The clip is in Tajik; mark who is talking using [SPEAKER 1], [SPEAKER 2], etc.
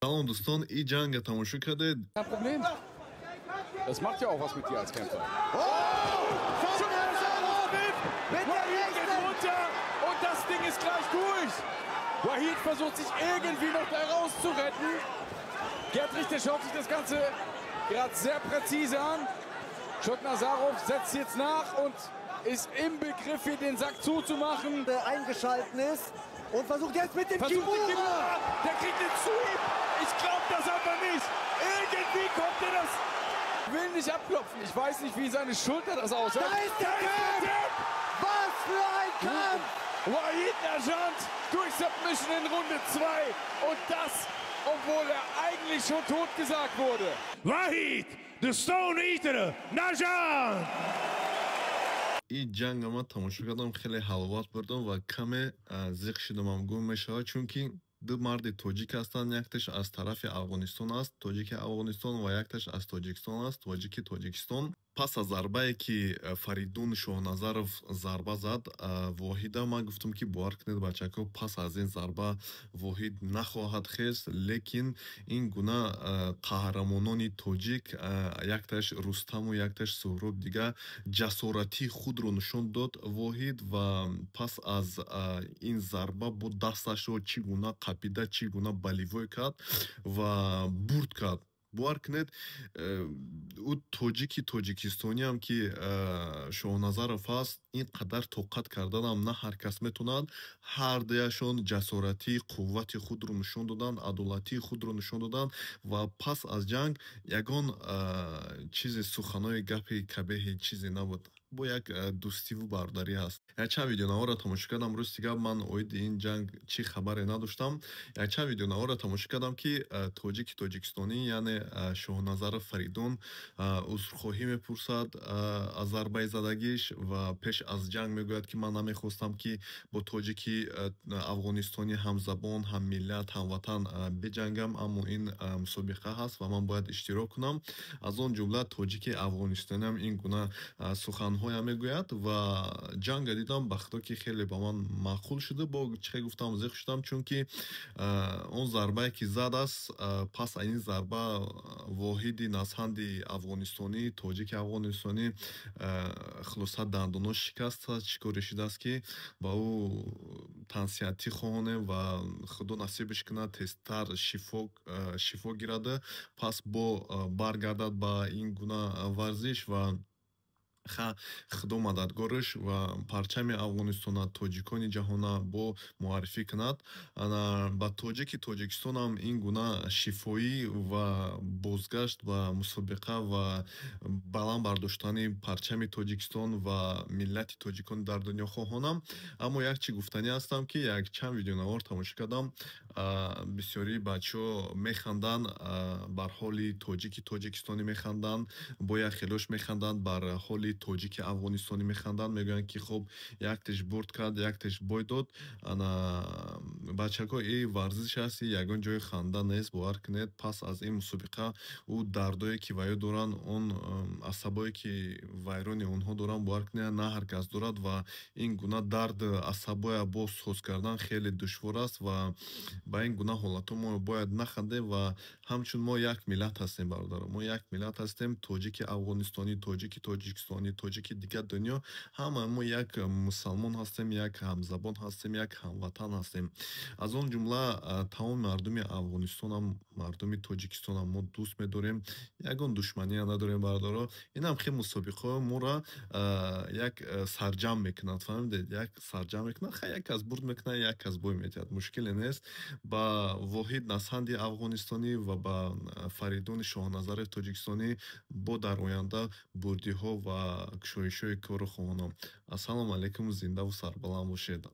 [SPEAKER 1] Салом, дӯстон, ин ҷанга тамошо кардед?
[SPEAKER 2] Kein Problem. Das macht ja auch was mit dir als Kämpfer.
[SPEAKER 3] Mit der
[SPEAKER 2] Wahid geht
[SPEAKER 3] rechten.
[SPEAKER 2] Runter und das Ding ist gleich durch. Wahid versucht, sich irgendwie noch da rauszuretten. Gerd Richter schaut sich das Ganze gerade sehr präzise an. Shokhnazarov setzt jetzt nach und ist im Begriff, hier den Sack zuzumachen.
[SPEAKER 3] Der eingeschalten ist und versucht jetzt mit dem
[SPEAKER 2] Versucht den
[SPEAKER 3] Kimura.
[SPEAKER 2] Kimura. Der kriegt den Sweep. Ich glaube das einfach nicht. Irgendwie kommt er das. Will nicht abklopfen. Ich weiß nicht, wie seine Schulter das aushält.
[SPEAKER 3] Da ist der Tap!
[SPEAKER 2] Tap!
[SPEAKER 3] Was für ein Kampf!
[SPEAKER 2] Wahid Najand durch Submission in Runde 2. Und das, obwohl er eigentlich schon totgesagt wurde.
[SPEAKER 4] Wahid, the Stone Eater, Najand!
[SPEAKER 1] Ин ҷанга ман тамошо кардам, хеле ҳаловат бурдам ва каме зиқ шудамам, гум мешавад, чунки ду марди тоҷик ҳастанд: якташ аз тарафи Афғонистон аст, тоҷики Афғонистон, ва якташ аз Тоҷикистон аст, тоҷики Тоҷикистон. Пас аз зарбае, ки Фаридун Шоҳназаров зарба зад Воҳида, ман гуфтам, ки бовар кунед, бачако, пас аз ин зарба Воҳид нахоҳад хест. Лекин ин гуна қаҳрамонони тоҷик, якташ Рустаму якташ Суҳроб, дига ҷасоратии худро нишон дод Воҳид ва пас аз ин зарба бо дасташро чӣ гуна қапида, чӣ гуна болевой кард ва бурд кард. Бовар кунед, ӯ тоҷики тоҷикистониам, ки Шоҳназаров аст, ин қадар тоқат карданам на ҳар кас метавонад. Ҳардуяшон ҷасоратӣ, қуввати худро нишон доданд, адолатии худро нишон доданд ва пас аз ҷанг ягон чизе, суханои гапи кабеҳи чизе набуд, бо як дӯстиву бародарӣ ҳаст. Якчанд видеонаворро тамошо кардам. Рости гап, ман оиди ин ҷанг чӣ хабаре надоштам. Якчанд видеонаворро тамошо кардам, ки тоҷики тоҷикистонӣ, яъне Шоҳназаров Фаридун, узрхоҳӣ мепурсад аз зарбаи задагиш ва пеш аз ҷанг мегӯяд, ки ман намехостам, ки бо тоҷики афғонистонӣ, ҳамзабон, ҳаммиллат, ҳамватан биҷангам, аммо ин мусобиқа ҳаст ва ман бояд иштирок кунам. Аз он ҷумла тоҷики афғонистониам ин гуна суханҳоя мегӯяд. Ва ҷанга дидам, ба худо, ки хеле ба ман маъқул шуда, бо чӣ гуфтам, зиқ шудам, чунки он зарбае, ки задааст, пас аз ин зарба Воҳиди Назҳанди афғонистонӣ, тоҷики афғонистонӣ, хулоса, дандонош шикастааст. Чӣ коре шудааст, ки ба ӯ тансиҳатӣ хоҳонем ва Худо насибаш кунад, тезтар шифо гирада, пас бо баргардад ба ин гуна варзиш. Ва ха, Худо мададгораш ва парчами Афғонистона, тоҷикони ҷаҳона бо муаррифӣ кунад. Ана ба тоҷики Тоҷикистонам ин гуна шифоӣ ва бозгашт ба мусобиқа ва баланд бардоштани парчами Тоҷикистон ва миллати тоҷикон дар дунё хоҳонам. Аммо як чӣ гуфтанӣ ҳастам, ки якчанд видеонавор тамошо кардам, бисёри бачаҳо механданд бар ҳоли тоҷики тоҷикистонӣ, механданд, бо як хелош механданд, бар ҳоли тоҷики афғонистонӣ механданд, мегӯянд, ки хоб, яктеш бурд кард, яктеш бой дод. Ана, бачако, и варзиш аст, ягон ҷои ханда нест. Бовар кунед, пас аз ин мусобиқа ӯ дардое, ки ваё доранд, он асабое, ки вайрони онҳо доранд, бовар кунед, на ҳар кас дорад. Ва ин гуна дард, асабоя боз соз кардан хеле душвор аст ва ба ин гуна ҳолатҳо мо бояд нахандем. Ва ҳамчун мо як миллат ҳастем, бародаро, мо як миллат ҳастем: тоҷики афғонистонӣ, тоҷики тоҷикистонӣ, тоҷики дигар дунё, ҳама мо як мусалмон ҳастем, як ҳамзабон ҳастем, як ҳамватан ҳастем. Аз он ҷумла тамоми мардуми Афғонистонам, мардуми Тоҷикистонам мо дӯст медорем, ягон душмания надорем, бародаро. Инам хел мусобиқаҳо моро як сарҷамъ мекунад, фаҳмидед, як сарҷамъ мекунад. Ха, як кас бурд мекунад, як кас бой медиҳад, мушкиле нест. Ба Воҳид Насҳанди афғонистонӣ ва ба Фаридуни Шоҳназари тоҷикистонӣ бо дар оянда бурдиҳо ва кушоишҳои корро хоҳонам. Ассалому алайкум, зиндаву сарбаланд бошед.